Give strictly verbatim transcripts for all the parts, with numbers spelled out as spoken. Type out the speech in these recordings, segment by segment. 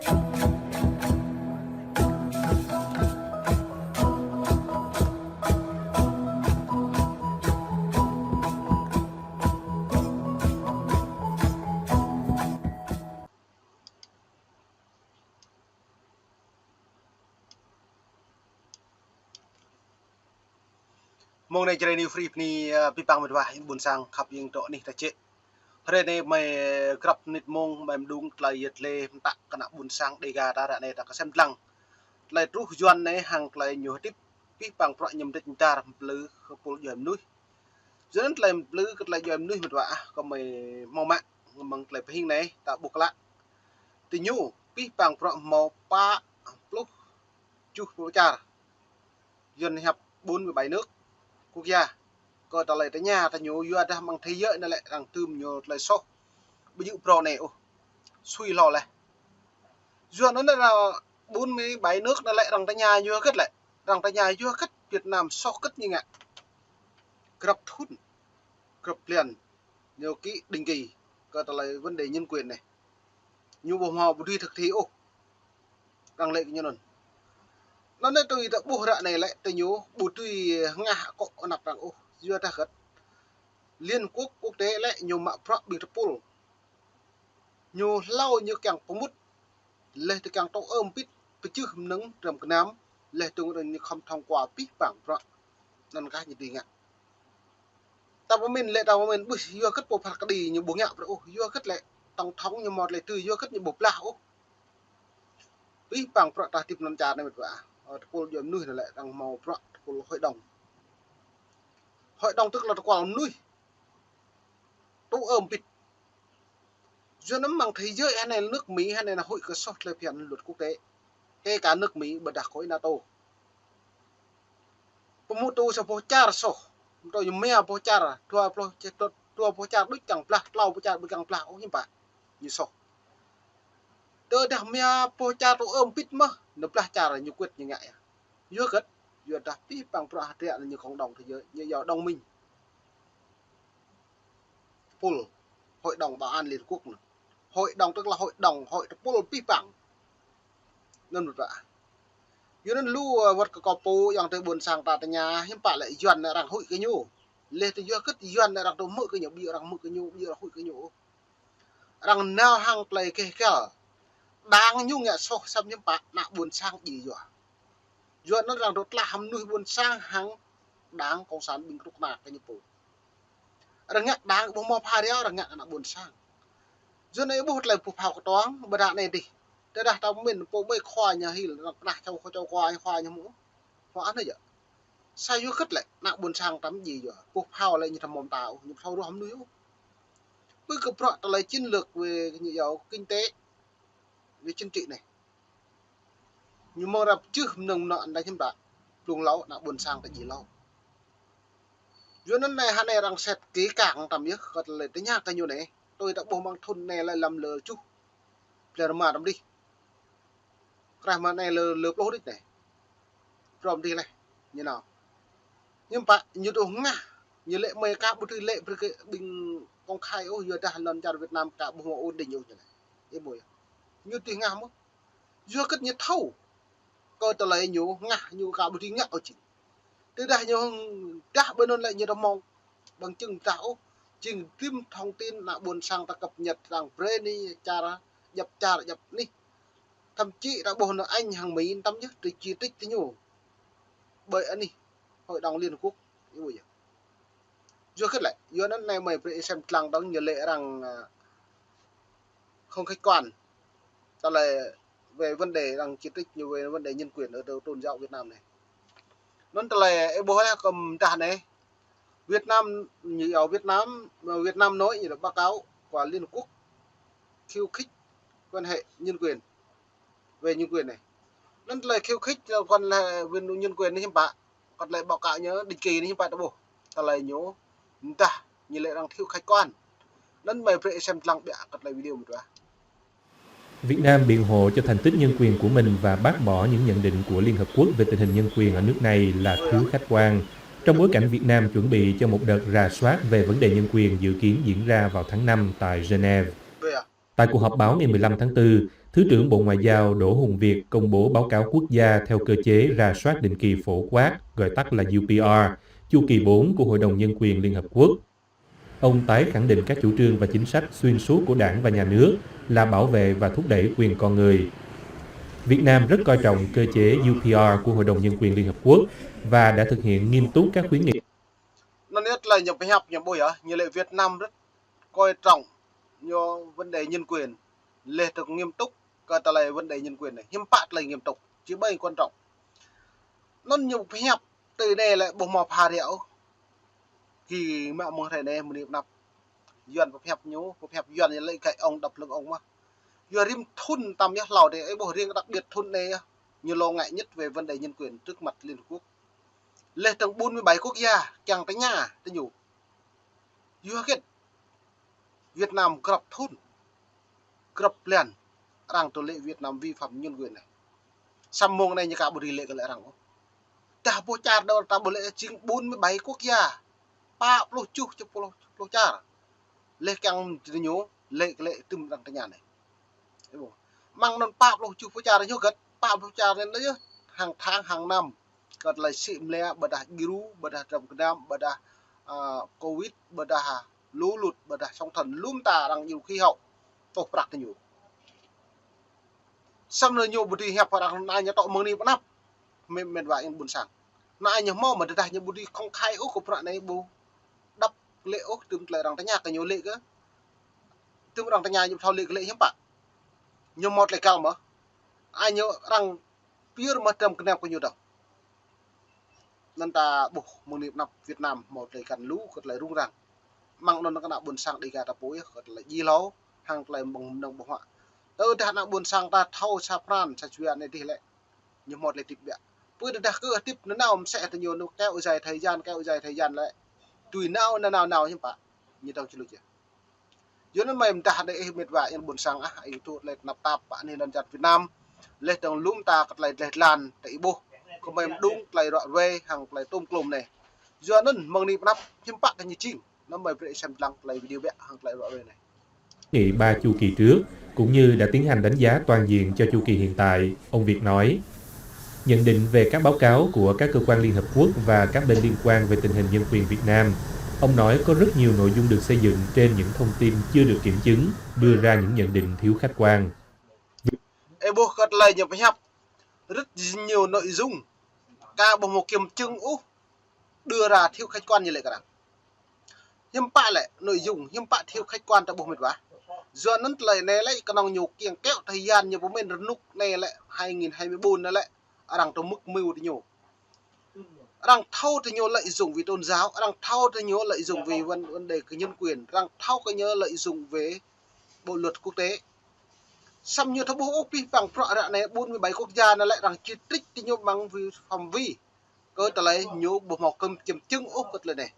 Mông anai Jrai New Free bơni, ơ, abih bang met wa ƀuôn sang khăp ing tŏ anih ta čĕ. Hrơi anai mơi grăp mơnit mông mơi mơđung tơlơi yet lĕ mơtă kơ ană ƀuôn sang Dega ta ră anai ta kơsem lăng. Tơlơi truh Yuan anai hăng tơlơi ñu hơdip abih bang bruă ñu mơdĕč mơdar mơplư kơ pôl djuai mơnuih. Yuan anŭn tơlơi mơplư kơ tơlơi djuai mơnuih met wa ah, kơ mơi hmâo mă mơ̆ng tơlơi pơhing anai ta ƀuh klă. Tơ ñu abih bang bruă hmâo pă pluh tơjuh pô čar. Yuan hiăp bốn mươi bảy nước, quốc gia. Kơ tơlơi tơña tơ ñu yua dah mơ̆ng thế giới anai lĕ arăng tưm ñu tơlơi soh. Ƀu djơ̆ phrâo anai ôh. Sui hlâo laih. Yuan anŭn arăng bốn mươi bảy nước anai lĕ arăng tơña yua hơget lĕ. Arăng tơña yua hơget Việt Nam soh hơget ñu ngă. Grăp thŭn, grăp blan ñu ký định kỳ kơ tơlơi vấn đề nhân quyền anai. Ñu ƀu hmâo ƀu dưi thực thi ôh. Arăng lĕ kơ ñu anŭn. Anŭn anai tui ta ƀuh ră anai lĕ tơ ñu ƀu dưi hơngah akŏ anăp arăng ôh. Yua dah hơget. Liên Quốc, quốc tế lĕ ñu mă bruă ƀing tơpul. Ñu hlâo ñu kiăng pơmŭt. Laih tơ kiăng tŏ ơm pit pơčeh mơnơ̆ng dram gơnam. Laih dơ̆ng arăng ñu khŏm thông qua abih bang bruă. Anŭn kah ñu dưi ngă. Ta pơmĭn lĕ ta pơmĭn ƀuh yua hơget pô phat kơđi ñu ƀu ngă bruă ôh, yua hơget lĕ tổng thống ñu hmâo tơlơi tui, yua hơget ñu ƀu blah ôh. Abih bang bruă ta hơdip lŏn čar anai met wa. Ơ, tơpul djuai mơnuih anai lĕ arăng hmâo bruă tơpul hội đồng. Hội đồng tức là tơkual mơnuih. Tŏ ơm pit. Yuan anŭn mơ̆ng thế giới hơnai nước Mỹ hơnai nao huĭ kơ soh tơlơi phiăn luật quốc tế. Kể cả nước Mỹ ƀôdah khối NATO. Pơmŭt tơ sa boh čar soh. Mơ̆ tơ ñu mia boh čar, dua pluh, dua boh čar đôč kiăng blah, klâo boh čar ƀu kiăng blah ôh hiư̆m pă. Ñu soh. Tơdah mia boh čar tŏ ơm pit mơ̆n, nao blah čar ñu kuet ñu ngă yơh. Yua hơget, yua dah abih bang bruă hơdră ñu cộng đồng thế giới, ñu yua đồng minh. Tơpul, Hội đồng Bảo an Liên Quốc anŭn. Hội đồng tức là hội đồng, hội tơpul abih bang. Anŭn met wa. Yua anŭn lu, ơ, wơ̆t kơ kâo pô ayŏng adơi ƀuôn sang ta tơña, hiư̆m pă lĕ Yuan arăng huĭ kơ ñu. Laih tơ yua hơget Yuan arăng tŏ hmư̆ kơ ñu, ƀu djơ̆ arăng hmư̆ kơ ñu, ƀu djơ̆ arăng huĭ kơ ñu. Arăng nao hăng tơlơi keh kăl. Đảng ñu ngă soh samơ̆ hiư̆m pă ană ƀuôn sang djai yua. Yua anŭn arăng dŏ tlaih hăng mơnuih ƀuôn sang hăng đảng cộng sản ƀing kơnuk kơna kơ ñu pô. Arăng ngă đảng ƀu hmâo pha rao, arăng ngă ană ƀuôn sang. Yua anai ƀuh tơlơi pơphao kơtuang, ƀôdah anai dih. Tơdah ta pơmĭn pô ƀơi khua ñu hil, arăng pơnah čô khua čô khua, khua ñu hmâo. Khua anai yơh. Sa yua hơget lĕ, ană ƀuôn sang ta mơ̆ djai yua. Pơphao lĕ ñu ta hmâo mơta ôh, ñu pơthâo ruah mơnuih ôh. Ƀơi kơ bruă tơlơi chiến lược về ñu yua kinh tế, về chính trị anai. Ñu mơ̆ng rap čưh mơnơ̆ng mơnŏ anai hiư̆m pă, blung hlâo ană ƀuôn sang ta djai hlâo. Yua anŭn anai hơnai arăng set kỹ càng tăm yơh, kơ tơlơi tơña kơ ñu anai. Tui ta ƀuh mơ̆ng thŭn anai lĕ lăm lơ čuh. Blan rơma tăm dih. Krah mơ̆ng anai lơ, lơ pluh đôč anai. Prom dih laih, ñu nao. Hiư̆m pă, ñu tŏ hơngah, ñu lĕ mơi ka ƀu dưi lĕ brơi kơ ƀing công khai ôh, yua dah lŏn čar Việt Nam ka ƀu hmâo ổn định ôh ñu anai. Ih ƀuh yơh. Ñu tui hơngah mơ̆n. Yua hơget ñu thâo. Kơ tơlơi ñu hơngah ñu ka ƀu dưi ngă ôh jing. Tơdah ñu hơngah ƀơi anŭn lĕ ñu tŏ hmâo bằng chứng dah ôh. Jing tơm thông tin ană ƀuôn sang ta cập nhật arăng brơi anai čar djăp čar djăp anih. Thậm chí ta ƀuh nao Anh hăng Mỹ tăm yơh, tơ chỉ trích tơ ñu. Ƀơi anih Hội đồng Liên Quốc, ih ƀuh yơh. Yua hơget lĕ, yua anŭn anai mơi brơi sem lăng dơ̆ng ñu lĕ arăng, ơ, không khách quan. Tơlơi về vấn đề arăng chỉ trích ñu về vấn đề nhân quyền ở trong tôn giáo Việt Nam anai. Anŭn tơlơi ih ƀuh yơh kơ mơdah anai. Việt Nam, ñu yua Việt Nam, Việt Nam nói ñu là báo cáo của Liên Quốc khiêu khích quan hệ nhân quyền, về nhân quyền anai. Anŭn tơlơi khiêu khích, ơ, quan hệ về nhân quyền anai hiư̆m pă. Kơ tơlơi báo cáo ñu định kỳ anai hiư̆m pă ta ƀuh. Tơlơi ñu mơdah ñu lĕ arăng thiếu khách quan. Anŭn mơi brơi sem lăng ƀiă kơ tơlơi video mơ̆n wa. Việt Nam biện hộ cho thành tích nhân quyền của mình và bác bỏ những nhận định của Liên Hợp Quốc về tình hình nhân quyền ở nước này là thiếu khách quan, trong bối cảnh Việt Nam chuẩn bị cho một đợt rà soát về vấn đề nhân quyền dự kiến diễn ra vào tháng năm tại Geneva. Tại cuộc họp báo ngày mười lăm tháng tư, Thứ trưởng Bộ Ngoại giao Đỗ Hùng Việt công bố báo cáo quốc gia theo cơ chế rà soát định kỳ phổ quát, gọi tắt là U P R, chu kỳ bốn của Hội đồng Nhân quyền Liên Hợp Quốc. Ông tái khẳng định các chủ trương và chính sách xuyên suốt của Đảng và Nhà nước là bảo vệ và thúc đẩy quyền con người. Việt Nam rất coi trọng cơ chế U P R của Hội đồng Nhân quyền Liên Hợp Quốc và đã thực hiện nghiêm túc các khuyến nghị. Anŭn yơh tơlơi ñu pơhiăp ñu ƀuh yơh, ñu lĕ Việt Nam rất coi trọng ñu vấn đề nhân quyền, lĕ tơlơi nghiêm túc kơ tơlơi vấn đề nhân quyền anai, hiư̆m pă tơlơi nghiêm túc, či ƀai quan trọng. Anŭn ñu pơhiăp tơ anai lĕ ƀu hmâo pha ră ôh. Kơ mă mơ̆ng hrơi anai mơ̆ng anai pơ anăp. Yuan pơhiăp ñu, pơhiăp Yuan ñu lĕ găi ŏng đăp lưng ŏng mơ̆n. Yua rĭm thŭn tam yơh hlâo dih, ơ ƀuh riêng đặc biệt thŭn anai yơh, ñu lo ngại nhất về vấn đề nhân quyền trước mặt Liên Hợp Quốc. Lĕ tơ̆ng bốn mươi bảy quốc gia kiăng tơña tơ ñu. Yua hơget Việt Nam grăp thŭn, grăp blan arăng tŭ lĕ Việt Nam vi phạm nhân quyền anai. Samơ̆ mơ̆ng anai ñu ka ƀu dưi lĕ kơ lĕ arăng ôh. Tah ƀuh čar dŏ ta ƀuh lĕ jing bốn mươi bảy quốc gia, pă pluh tơjuh, pă pluh, pluh čar. Lĕ kiăng tơ ñu lĕ kơ lĕ tŭm arăng tơña anai. Mơ̆ng anŭn pă pluh tơjuh pơ čar ñu hơget, pă pluh čar anai yơh, hàng tháng, hàng năm, kơ tơlơi sĭ mlĕ, ƀôdah djru, ƀôdah dram gơnam, ƀôdah, a, covid, ƀôdah lũ lụt, ƀôdah sóng thần, lŏm ta arăng djru khí hậu, tŏh prăk tơ ñu. Samơ̆ ñu ƀu dưi hiăp arăng anai ñu tŏ mơ̆ng anai pơ anăp. Mĕt, mĕt wa ayŏng ƀôn sang. Anai ñu hmâo mơ̆ tơdah ñu ƀu dưi công khai ôh kơ prăk anai ƀu đăp lĕ ôh tŭm tơlơi arăng tơña kơ ñu lĕ kơ. Tŭm arăng tơña ñu thâo lĕ kơ lĕ hiư̆m pă. Ñu hmâo tơlơi găl mơ̆. Ai ñu arăng pơyơr mơ̆ dram gơnam kơ ñu dŏ. Anŭn ta ƀuh mơ̆ng anai pơ anăp Việt Nam hmâo tơlơi găn lu kơ tơlơi rŭng răng. Mơ̆ng anŭn kơ ană ƀôn sang Dêga ta pô yơh kơ tơlơi djai hlâo, hăng tơlơi mơ̆ng mơnơ̆ng ƀơ̆ng huă. Tơdah ană ƀôn sang ta thâo sa pran, sa jua anai dih lĕ. Ñu hmâo tơlơi hơdip biă. Pơ tơdah kơ hơdip nanao mơsĕ tơ ñu nŭk kéo dài thời gian, kéo dài thời gian lĕ. Tui nao nanao nao hiư̆m pă. Ñu dŏ či luč yơh. Yua anŭn mơ̆ mơdah anai ih mĕt wa ayŏng ƀôn sang ah, ih tŭ lĕ tơnap tap pơ anih lŏn čar Việt Nam. Lĕ tơ̆ng lŏm ta kơ tơlơi dleh dlan, tơ ih ƀuh. Kơ mơ̆ mơđung tơlơi ruă ruai, hăng tơlơi tôm klôm anai. Yua anŭn mơ̆ng anai pơ anăp hiư̆m pă kơ ñu jing. Anŭn mơ̆ brơi sem lăng tơlơi video biă, hăng tơlơi ruă ruai anai. Nghị ba chu kỳ trước, cũng như đã tiến hành đánh giá toàn diện cho chu kỳ hiện tại, ông Việt nói. Nhận định về các báo cáo của các cơ quan Liên Hợp Quốc và các bên liên quan về tình hình nhân quyền Việt Nam, ông nói có rất nhiều nội dung được xây dựng trên những thông tin chưa được kiểm chứng, đưa ra những nhận định thiếu khách quan. Ơ ƀuh kơ tơlơi ñu pơhiăp, rất nhiều nội dung, ka ƀu hmâo kiểm chứng ôh, đưa ra thiếu khách quan ñu lĕ kơ arăng. Hiư̆m pă lĕ nội dung, hiư̆m pă thiếu khách quan ta ƀuh mĕt wa. Yua anŭn tơlơi anai lĕ kơnơ̆ng ñu kiăng kéo thời gian ñu pơmĭn rơnŭk anai lĕ hai nghìn hai mươi bốn anai lĕ arăng tŭ mŭk mơ̆ tơ ñu. Arăng thâo tơ ñu lợi dụng vì tôn giáo, arăng thâo tơ ñu lợi dụng vì vấn, vấn đề kơ nhân quyền, arăng thâo kơ ñu lợi dụng về bộ luật quốc tế. Samơ̆ ñu thâo ƀuh ôh pih păng prăk ră anai bốn mươi bảy quốc gia anai lĕ arăng chỉ trích tơ ñu mơ̆ng vi phạm vi kơ tơlơi ñu ƀu hmâo kiểm, kiểm chứng ôh kơ tơlơi anai.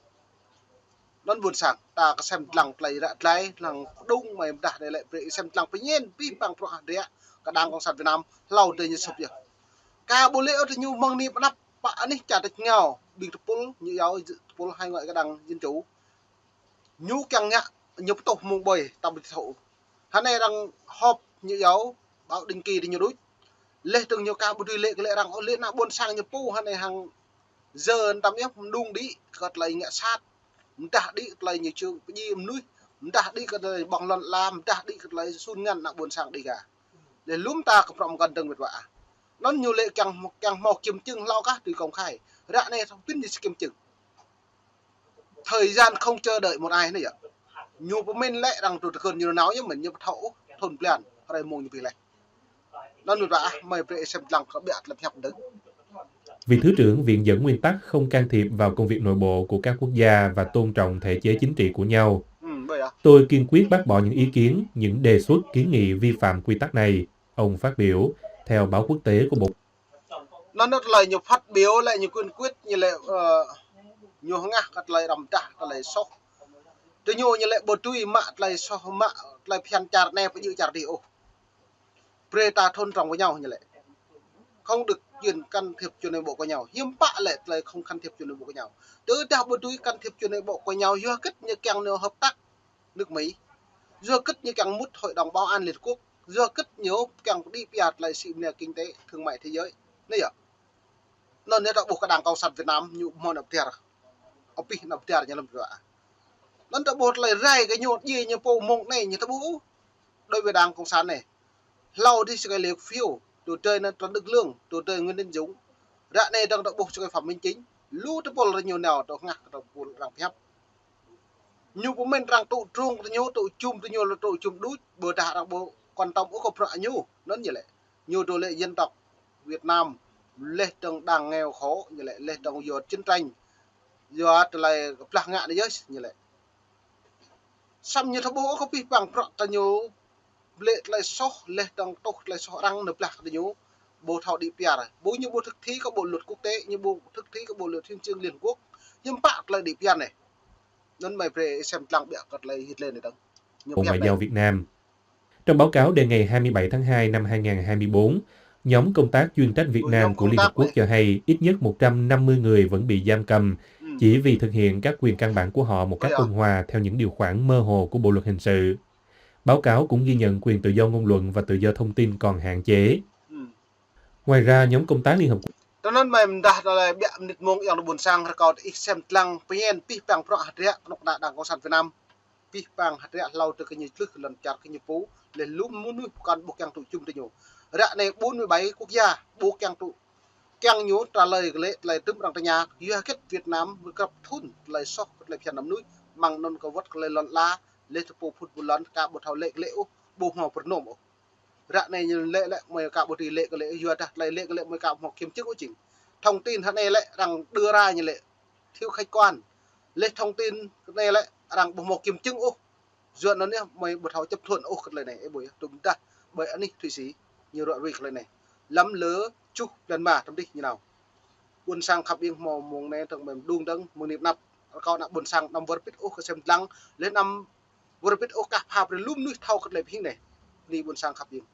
Anŭn ƀôn sang, ta kơ sem lăng tơlơi ră glai, lăng pơđung mơ̆ mơdah anai lĕ brơi sem lăng pơñen pih păng prăk ră kơ Đảng Cộng sản Việt Nam, hlâo dih ñu sŭp yơh. Ka ƀu lĕ ôh tơ ñu mơ̆ng anai pơ anăp pơ anih čar tač rơngiao, ƀing tơpul ñu iâu tơpul hải ngoại kơ Đảng Dân Chủ. Ñu kiăng ngă, ñu pơtô mơ̆ng ƀơi, ta ƀu thâo. Hơnai arăng họp ñu iâu, báo định kỳ tơ ñu đôč. Lĕ tơ̆ng ñu ka ƀu dưi lĕ kơ lĕ arăng, ơ lĕ ană ƀôn sang ñu pô, hơnai hăng jơ tăm yơh, mơđung đĭ kơ tơlơi ngă sat, mơdah đĭ kơ tơlơi ñu čư̆ pơdjai mơnuih, mơdah đĭ kơ tơlơi ƀơ̆ng lŏn ala, mơdah đĭ kơ tơlơi sun ngăn ană ƀôn sang Dêga. Lĕ lŏm ta kơ prŏng mơkăn dơ̆ng mĕt wa ah. Anŭn ñu lĕ kiăng, kiăng hmâo kiểm chứng hlâo kah tui công khai. Ră anai thâo pĭn ñu či kiểm chứng. Thời gian không chờ đợi một ai anai yơh. Ñu pơmĭn lĕ arăng tŭ tơkơn ñu nao yơh mơ̆n ñu pơthâo ôh thŭn blan hrơi mông ñu pĭ leh. Anŭn mĕt wa ah, mơi brơi sem lăng kơ ƀiă tơlơi pơhiăp dơ̆ng. Vị Thứ trưởng viện dẫn nguyên tắc không can thiệp vào công việc nội bộ của các quốc gia và tôn trọng thể chế chính trị của nhau. Ư, ƀơi ah. Tôi kiên quyết bác bỏ những ý kiến, những đề xuất, kiến nghị vi phạm quy tắc này, ông phát biểu, theo báo quốc tế của Bộ. Anŭn tơlơi ñu phát biểu lĕ ñu kiên quyết ñu lĕ, ơ, ñu hơngah kơ tơlơi răm dah, tơlơi soh. Tơ ñu ñu lĕ ƀu dưi mă tơlơi soh mă tơlơi phiăn čar anai pơ djơ̆ čar dih ôh. Brơi ta tôn trọng với nhau ñu lĕ. Không được quyền can thiệp chuyện nội bộ của nhau. Hiư̆m pă lĕ tơlơi không can thiệp chuyện nội bộ của nhau. Tơdah ƀu dưi can thiệp chuyện nội bộ của nhau, yua hơget ñu kiăng nao hợp tác nước Mỹ. Yua hơget ñu kiăng mŭt Hội đồng Bảo an Liên Hợp Quốc. Yua kơ ñu kiăng pơđĭ pia tơlơi sĭ mơnia kinh tế, thương mại thế giới. Anai yơh. Anŭn ñu ta ƀuh kơ đảng cộng sản Việt Nam ñu hmâo anăp tiar. Abih anăp tiar ñu lăm dua. Anŭn ta ƀuh tơlơi rai kơ ñu, djai ñu pô mơ̆ng anai ñu ta ƀuh. Đối với đảng cộng sản anai. Hlâo dih sơkai Lê Khả Phiêu, tơdơi anŭn Trần Đức Lương, tơdơi Nguyễn Tấn Dũng. Ră anai dơ̆ng ta ƀuh sơkai Phạm Minh Chính. Lu tơpul ră ñu nao tơ ngă kơ tơpul arăng pơhiăp. Ñu pơmĭn arăng tŭ drông tơ ñu, tŭ jum tơ ñu, lĕ tŭ jum đuč, ƀôdah arăng ƀu quan tâm ôh kơ bruă ñu, anŭn ñu lĕ. Ñu dŏ lĕ dân tộc Việt Nam, laih dơ̆ng đang nghèo khổ, ñu lĕ, laih dơ̆ng yua chiến tranh, yua tơlơi kơplah ngă anai yơh, ñu lĕ. Samơ̆ ñu thâo ƀuh ôh kơ pih pang bruă tơ ñu, lĕ tơlơi soh, laih dơ̆ng tuh tơlơi soh arăng nao blah kơ tơ ñu, ƀu thâo đĭ piar. Ƀu ñu ƀu thực thi kơ bộ luật quốc tế, ñu ƀu thực thi kơ bộ luật hiến chương Liên Hợp Quốc, ñu pă tơlơi đĭ piar anai. Anŭn mơi brơi sem lăng biă kơ tơlơi hit lĕ anai dơ̆ng. Ñu Bộ pơhiăp Ngoại anai. Giao Việt Nam. Trong báo cáo đăng ngày hai mươi bảy tháng hai năm hai ngàn hai mươi bốn, nhóm công tác chuyên trách Việt Ôi, Nam nhóm của công Liên Hợp tác Quốc này. Cho hay ít nhất một trăm năm mươi người vẫn bị giam cầm Ừm. chỉ vì thực hiện các quyền căn bản của họ một cách Ôi, ơi. ôn hòa theo những điều khoản mơ hồ của Bộ luật Hình sự. Báo cáo cũng ghi nhận quyền tự do ngôn luận và tự do thông tin còn hạn chế. Ừm. Ngoài ra, nhóm công tác Liên Hợp Quốc Tơ anŭn mơi mơdah tơlơi biă mơnit mông yang ƀôn sang rơkâo tơ ih sem lăng pơñen pih pang bruă hơdră kơnuk kơna đảng cộng sản Việt Nam. Pih pang hơdră hlâo tơ kơ ñu člưh lŏn čar kơ ñu pô, laih lu mơnuih pơkŏn ƀu kiăng tŭ jum tơ ñu. Ră anai bốn mươi bảy quốc gia ƀu kiăng tŭ, kiăng ñu trả lời kơ lĕ tơlơi tơm arăng tơña, yua hơget Việt Nam mơ̆ krăp thun tơlơi soh kơ tơlơi phiăn ană mơnuih, mơ̆ng anŭn kơ wơ̆t kơ tơlơi lŏn ala, laih tơ pô phŭn pô lŏn, ka ƀu thâo lĕ kơ lĕ ôh, ƀu hmâo pơrơnôm ôh. Ră anai ñu lĕ lĕ mơi ka ƀu dưi lĕ kơ lĕ, yua dah tơlơi lĕ kơ lĕ mơi ka ƀu hmâo kiểm chứng ôh jing. Thông tin hă anai lĕ arăng đưa ra ñu lĕ thiếu khách quan. Laih thông tin anai lĕ arăng ƀu hmâo kiểm chứng ôh. Yua anŭn yơh mơi ƀu thâo chấp thuận ôh kơ tơlơi anai, ơ ƀuh yơh, tŭm dah ƀơi anih Thụy Sĩ, ñu ruă rui kơ tơlơi anai. Lăm lơ čuh blan ma tơm dih ñu nao. Ƀôn sang khăp ƀing hmâo mông anai dơ̆ng mơi mơđung dơ̆ng, mơ̆ng anai anăp, rơkâo ană ƀôn sang anăm wơr bĭt ôh kơ sem lăng, laih anăm wơr bĭt ôh kah pha brơi lu mơnuih thâo kơ tơlơi pơhing anai. Bơni ƀôn sang khăp ƀing.